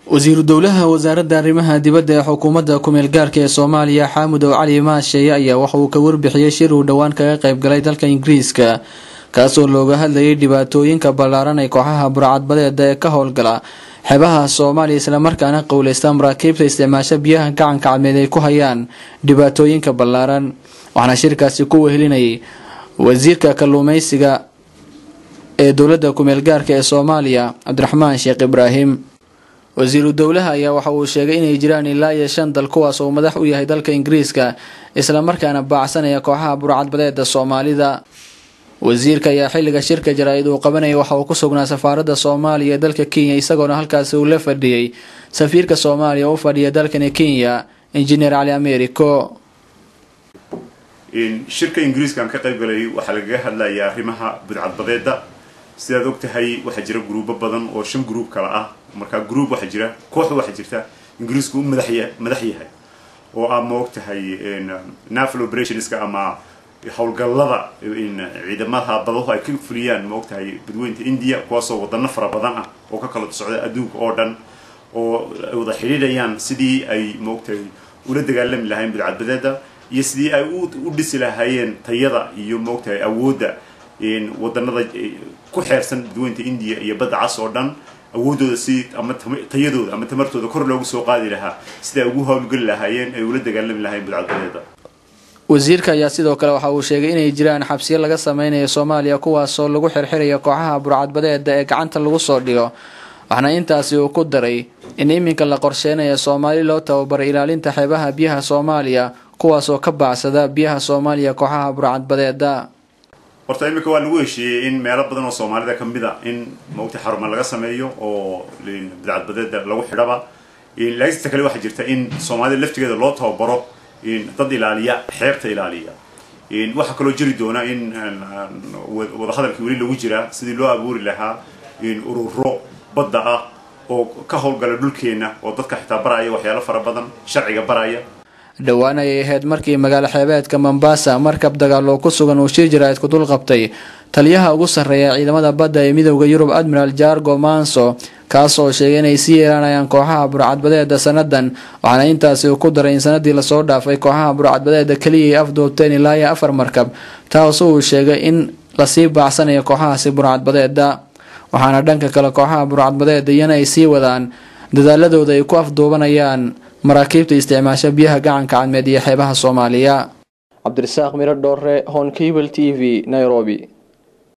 Wasiiru dowlaha wasaaradda arrimaha dibadda ee xukuumadda kumeel gaarka ee Soomaaliya, Xaamudow Cali Maasheeye, ayaa waxa uu ka warbixiyey shir uu dhowaan kaga qayb galay dalka Ingiriiska, kaasoo looga hadlayay dhibaatooyinka ballaaran ay kooxaha burcadbadeeda ee ka howlgala xeebaha Soomaaliya, islamarkaana qowleysta maraakiibta isticmaasha biyaha gacanka Cadmeed, ay ku hayaan dhibaatooyinka ballaaran. Waxaana shirkaasi ku wehelinayay wasiirka kalluumeysiga ee dowladda kumeel gaarka ee Soomaaliya, Cabdiraxmaan Sheekh Ibraahim. Wasiiru dowlaha ayaa waxa uu sheegay inay jiraan ilaa iyo 5 dal, kuwaas oo madax u yahay dalka Ingiriiska, islamarkaana baacsanaya kooxaha burcadbadeeda Soomaalida. Wasiirka ayaa xilliga shirka jaraa'id uu qabanayay waxa uu ku sugnaa safaaradda Soomaaliya ee dalka Kenya, isagoona halkaasi uu la fadhiyey safiirka Soomaaliya u fadhiya dalkani Kenya, Injineer Cali Americo. Shirka Ingiriiska aan ka qayb galay waxaa lagaga hadlayaa arrimaha budcadbadeeda. Sidaad og tahay, waxaa jira gruubo badan oo 5 gruub kala ah. Markaa gruub waxaa jira, koox waxaa jirta Ingiriisku u madax yahay oo ah, ma og tahay, naval operationska ama howlgallada ciidamada badahu ay ka fuliyaan, ma og tahay, badweynta India, kuwaasoo wadano fara badan ah oo ka kala socda adduunka oo dhan oo ay wada xidhiidhayaan sidii ay, ma og tahay, ula dagaalami lahayn budcadbadeeda iyo sidii ay u dhisi lahaayeen tayada iyo, ma og tahay, awoodda wadanada ku xeersan badweynta India iyo Badda Cas oo dhan, awooddooda si ama tayadooda ama tamartooda kor loogu soo qaadi lahaa, sida ay ugu howlgeli lahaayeen ay ula dagaalami lahaayeen budcadbadeeda. Wasiirka ayaa sidoo kale waxa uu sheegay inay jiraan xabsiyo laga sameynayo Soomaaliya, kuwaasoo lagu xirxirayo kooxaha burcadbadeeda ee gacanta lagu soo dhigo. Waxaana intaasi uu ku daray in iminka la qorsheynayo Soomaali loo tababaray ilaalinta xeebaha biyaha Soomaaliya, kuwaasoo ka baacsada biyaha Soomaaliya kooxaha burcadbadeeda. Horta iminka waa lagu heshiiyey in meelo badan oo Soomaalida ka mid a in, maogta, xaruma laga sameeyo oo budcadbadeeda lagu xidhaba. Laakiinta kale waxaa jirta in Soomaalida laftigeeda loo tababaro dad ilaaliya xeebta ilaaliya. Waxaa kaloo jiri doona in wadahadalkii weli lagu jiraa sidii loo abuuri lahaa ururo badda ah oo ka howlgala dhulkeena oo dadka xitaa baraya waxyaalo fara badan, sharciga baraya. Dhowaan ayay ahayd markii magaalo xeebeedka Mombasa markab dagaal oo ku sugan uu shir jaraa'id ku dul qabtay taliyaha ugu sarreeya ciidamada badda ee Midowda Yurub, Admiral Jargo Manso, kaasoo sheegay inay sii yeelanayaan kooxaha burcadbadeeda sanadan. Waxaana intaasi uu ku daray in sanadii lasoo dhaafay kooxaha burcadbadeeda keliya ay afduubteen ilaa iyo 4 markab, taasoo uu sheegay in lasii baacsanayo kooxahaasi burcadbadeeda. Waxaana dhanka kale kooxaha burcadbadeeda iyana ay sii wadaan dadaaladooda ay ku afduubanayaan maraakiibta isticmaasha biyaha gacanka Cadmeed iyo xeebaha Soomaaliya. Cabdirasaaq Miro Dhoore, Horn Cable TV, Nairobi.